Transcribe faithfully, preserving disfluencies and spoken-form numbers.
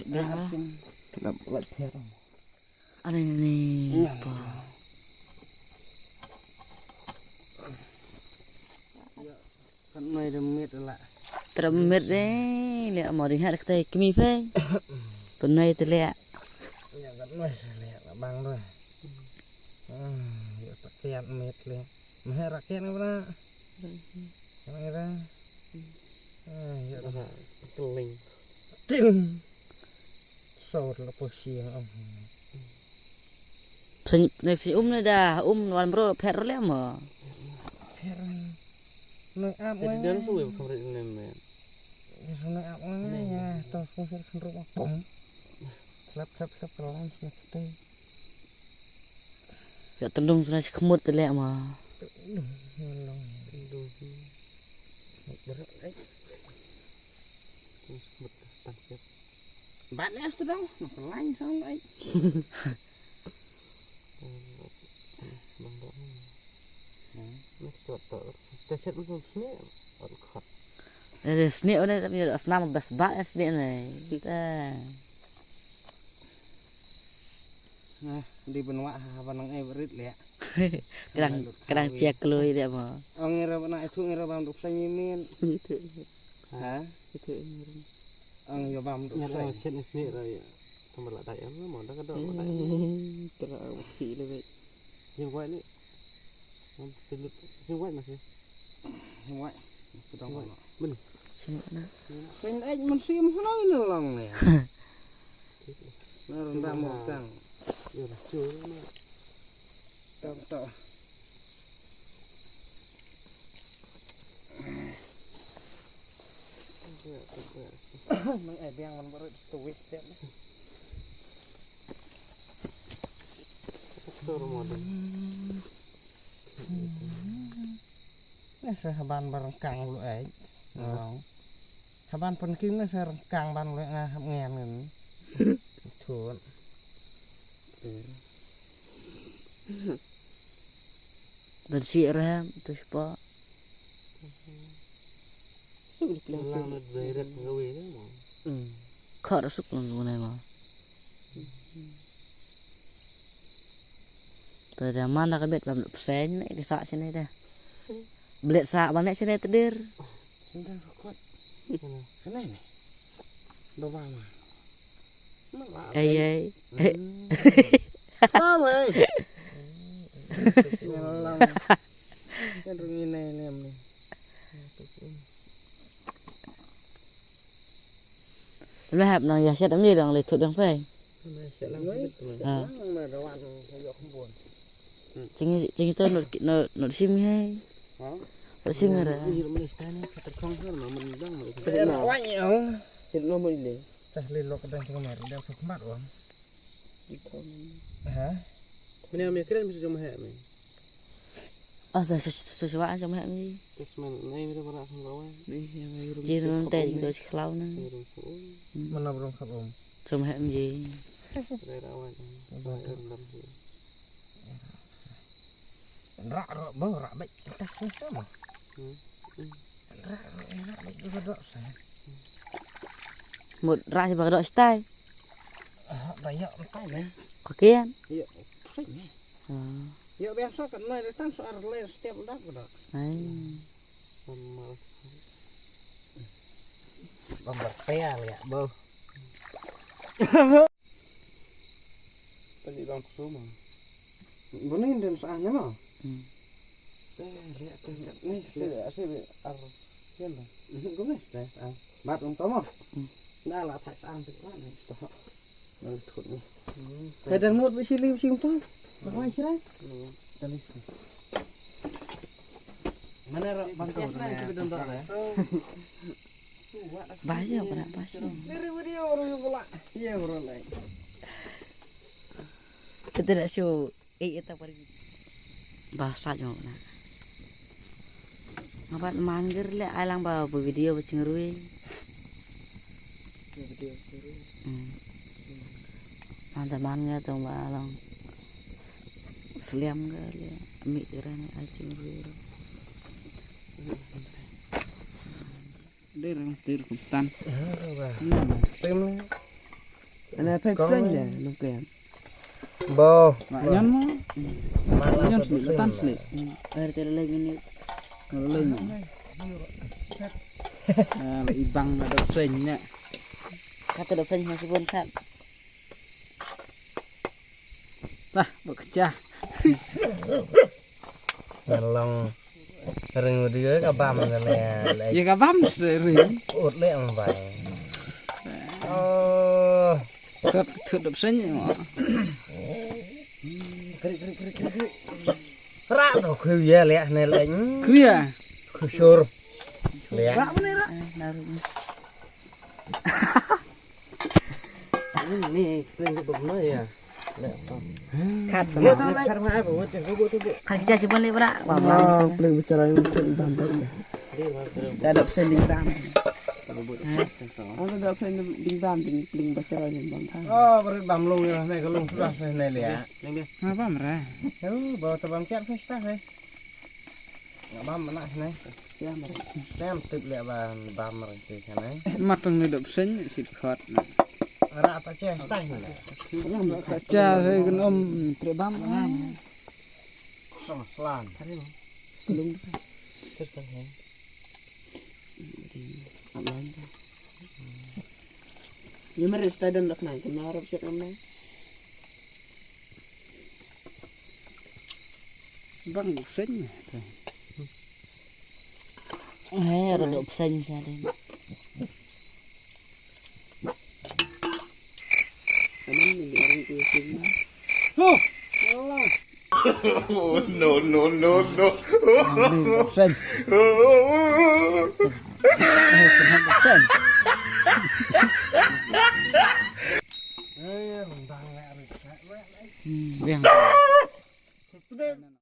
Dah. Dah, dah, dah. Ani ni. Iya. Pa. Kan noi de mit la. Trem mit de, leh mo ding ha de ktai kmi phe. Pynoi te leh. Ya kan noi se leh la bang de. Hmm, ya pakiat mit leh. Mah rakiat ni bana. Kan ngira. Ah, ya dah. Keling. Tin. Sor la posiang am. Sing, nek sing um ne dah, um wan bro, pher le mo. Pher. Noi ap. Jadi wan. Dan suwe kamera ini men. Ya, noi ap ne ya, to ko ser kan ro pom. Lap lap lap kalau sini kita. Ya tendung sana si kemut te leh mo. Tendung, tendung. Tendung. Berat, eh. Kemut tang siap. Bat leh tu dong, nak lain sang ai. Bang bang. Hmm. Nak tu tu. Kita set macam sini. Alkot. Eh, sini udah tapi ada senam bas bat sini ni. Kita. Nah, di benua ha ban nang ai berit leh. Kadang kadang check kloi dia mo. Ong ngira bana itu ngira bam duk sai mimin. Itu. Ha? Itu ngira. Ong yo bam duk sai. Ngira set ni sini ra ya. Tambah lah dai mo dah kada lah dai. Tera uki le be. Yang kuat ni. Yang kuat masih. Yang kuat. Kedang kuat. Mana? Sini na. Kan ai mun sim hno ni long ni. Nah, rendang mau kang. Ya, sure. Tak tak. Nang eh biang man baru tuwis dia. Tur model. Nah, sa haban barangkang lu ai. Haban pynkim ne sa rengkang ban leh nga hap ngen ngen. Thut. Dan si rem tu spa. Suk di pleng lang na direct ngawi ne mo. Hmm. Khar suk lang ngunai mo. Te da man da ka bet bam psen ne ki sa sini da. Blet sa ban ne sini tedir. Sini da kot. Sini ni. Doba ma. Ei ei. Ba wei. Ngelang. Kan rungi nai nem ni. Meh hap nang ya shet am ye dang le thut dang phai. Ha. Jing jing to not not not sim hai. Ha? Not sim hai ra. Wan ya. Tah le lok dang jing mar dang khmat wan. Ha? Mene me kren me jom hai me. Ah, sa sa sa sa wa sa ma ni. Terus men nai mi bara kham rawa. Ni ya mai rum. Ji nang te do si khlau na. Mana brum kham rum. Sa ma ni. Rai rawa. Rai rum dam. Ra ra ba ra ba. Kita sama. Ra ra ra ba do sa. Mut ra ba do stai. Ah, ba ya mtai ne. Ko kian. Ya, sik ne. Hmm. Yo biasa kan mai datang soal le setiap dak dak. Ai. Bambar tea ya, bo. Tadi bang kusuma. Bunin dan soalnya mo. Hmm. Eh, lihat tuh. Nih, si si ar. Siapa? Gue nih, ah. Bat untuk mo. Hmm. Nah, lah tak sang sih kan. Nang thut ni. Ka dang mut ba shi li ba shi ngto. Ba wai shi rai. Tali. Mana ra bang kes na shi ba dang da. Ba ya ba ba shi. Ni ri video ru yu bula. Ye bro lai. Kita dah show. Eh, ita pergi. Ba sat jong na. Nga bat man ger le ai lang ba bu video ba chingrui. Video chingrui. Hmm. Nang da man nga tong ba long. Sliam ger le mi ger ne ai chingrui. Dereng tir kumtan. Tem. Ana pek seng de nang kem. Bo. Mak nyon mo. Mak nyon sli, tan sli. Ar te lei mini. Lei mini. Ah, ibang ada seng ne. Kata ada seng masih pun kan. Tah, bekerja. Ngan long ring video ka bam ka le le. Ïa ka bam se ring. Ut le ang bai. Oh. Thut thut dap sen mo. Kri kri kri kri kri. Ra to khu ya le ne le. Khu ya. Khu sur. Le. Ra mo ne ra. Ni kring ke bok no ya. Khat. Khat ma ai ba wot ko bo tu bo. Khat kita si bon le bra. Wa bra. Pling bicara yang pling bam bam. Ka dap sen ding bam. Ada dap sen ding bam ding pling bicara yang bam bam. Oh, berit bam long ya ne ka long sudah ne le ya. Ha bam ra. Oh, bawa tabam kiat first time. Nga bam mana sini. Ya mari. Tem tip le ba bam mari sini. Matang ni dok sen sit khot. Ara ta che tai ni. Ta che he kan om tre bam. Sama selan. Belum. Sir kan he. Abang. Ye mari sta don dok nai kan arab siat am nai. Bang sen. Eh, rada pesen sa ding. Aman ni orang tu sini. Su. Allah. No, no, no, no. Sen. Sen. Eh, rendang nak. Hmm, yang.